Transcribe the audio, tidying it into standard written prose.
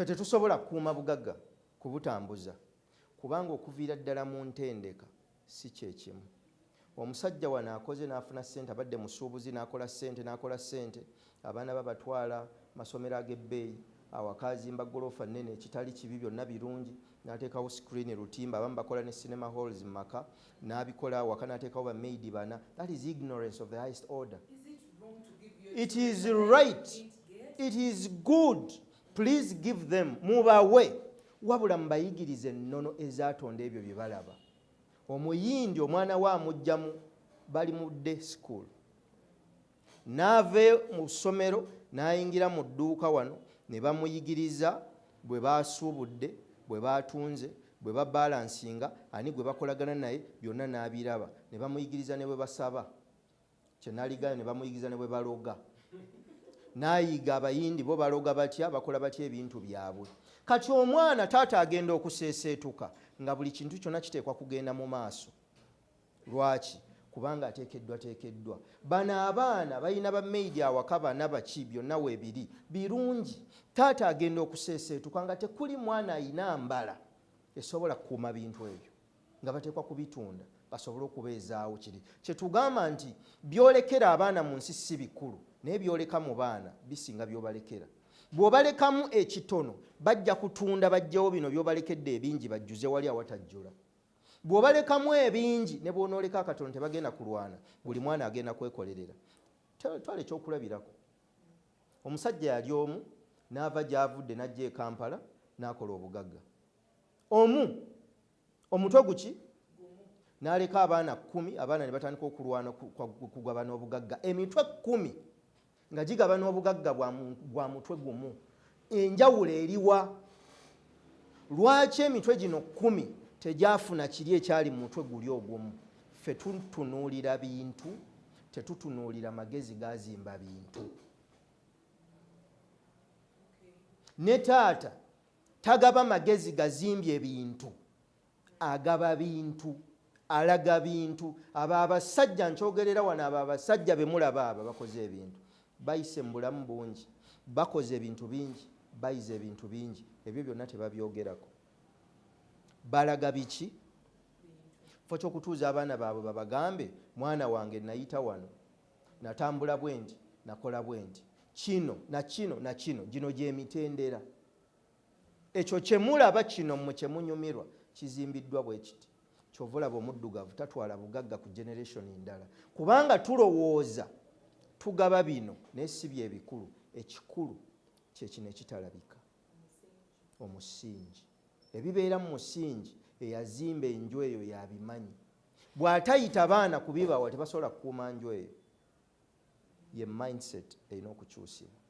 Ffe tetusobola kukuuma bugagga kubutambuza kubanga okuviira ddala mu ntendeka si kyekimu. Omusajja wano akoze n'afuna ssente, abadde musuubuzi n'akola ssente n'akola ssente, abaana babatwala masomero ag'ebbeeyi, awaka azimba ggoloofa nnene, ekitali kibi, byonna birungi, n'ateekawo screen lutimba, abamu bakola ne cinema halls mu maka, n'abikola awaka n'ateekawo ba maid bana. That is ignorance of the highest order. It is right, it is good, please give them, mubawe, wabula mubayigirize ennono ezatonda ebyo bye balaba. Omuyindi omwana we amugjamu bali mu day school, n'ava mu ssomero n'ayingira mu dduuka wano ne bamuyigiriza bwe basuubudde, bwe batunze, bwe babalansinga, ani gwe bakolagana naye, byonna n'abiraba. Ne bamuyigiriza ne bwe basaba kyenaligayo, ne bamuyigiriza ne bwe baloga, n'ayiga Abayindi bo baloga batya, bakola batya ebintu byabwe. Kati omwana taata agenda okuseeseetuka nga buli kintu kyonna kiteekwa kugenda mu maaso. Lwaki? Kubanga ateekeddwa teekeddwa. Bano abaana balina ba maid awaka bana baki, byonna weebiri birungi. Taata agenda okuseeseetuka nga tekuli mwana ayina mbala esobola kukuuma bintu ebyo, nga bateekwa kubitunda basobole okubeezaawo. Kiri kyetugamba nti byolekera abaana mu nsi si bikulu, naye byoleka mu baana bisinga byobalekera. Bw'obalekamu ekitono bajja kutunda bajjewo bino byobalekedde ebingi, bajjuze wali awatajjula. Bw'obalekamu ebingi ne bw'onooleka akatono tebagenda kulwana, buli mwana agenda kwekolerera. Twala ekyokulabirako, omusajja yali omu n'ava gy'avudde n'ajja e Kampala n'akola obugagga omu, omutwe guki, n'aleka abaana 10. Abaana ne batandika okulwana kugabana obugagga, emitwe 10 nga gigabana obugagga bwa mutwe gumu. Enjawulo eriwa? Lwaki emitwe gino 10 tegyafuna kiri ekyali mu mutwe guli ogumu? Ffe tutunuulira bintu, tetutunuulira magezi gazimba bintu. Ne taata tagaba magezi gazimbye bintu, agaba bintu, alaga bintu. Abo abasajja nkyogerera wano, abo abasajja bemulaba abo bakoze ebintu, bayise mu bulamu bungi, bakoze ebintu bingi, bayize ebintu bingi. Ebyo byonna tebabyogerako, balaga biki? Fo kyokutuuza abaana baabwe babagambe, "Mwana wange, nayita wano, natambula bwe nti, nakola bwe nti, kino na kino na kino, gino gyemitendera. Ekyo kyemulaba kino mmwe kyemunyumirwa kizimbiddwa bwe kiti." Kyova olaba omuddugavu tatwala bugagga ku generation ndala, kubanga tulowooza tugaba bino, naye si byebikulu. Ekikulu kyekino ekitalabika, omusingi. Ebibeera mu musingi, eyazimba enju eyo yabimanyi. Bw'atayita baana kubibawa, tebasobola kukuuma nju eyo. Ye mindset erina okukyusibwa.